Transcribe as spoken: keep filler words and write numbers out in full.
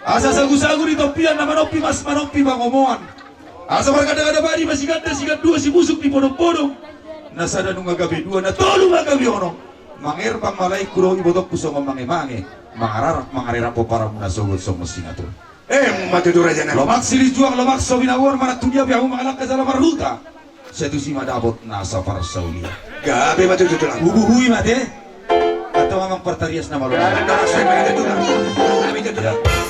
Asa sagu-sagu ni tompian na manompi mas manompi pangomoan. Asa marganda-ganda padi masiganda sigandua sibusuk ni podong-podong. Na sada nunga gabe dua na tolu ma gabe onom. Mangerbang ma laengku dohot ibotongku songon mange-mange. Mangararak mangarerak pomparanmuna sogot songon sinatulang. Emma tutu raja nami. Lomak silinjuang lomak so binaboan manat tu dia pe hamu mangalangka jala marhuta. Sai tusi ma dapot nasa parsaulian. Gabe ma tutu tulang. Hubuhui ma te. Atau amang partarias na malo. Gabe ma tutu tulang. Gabe tutu tulang.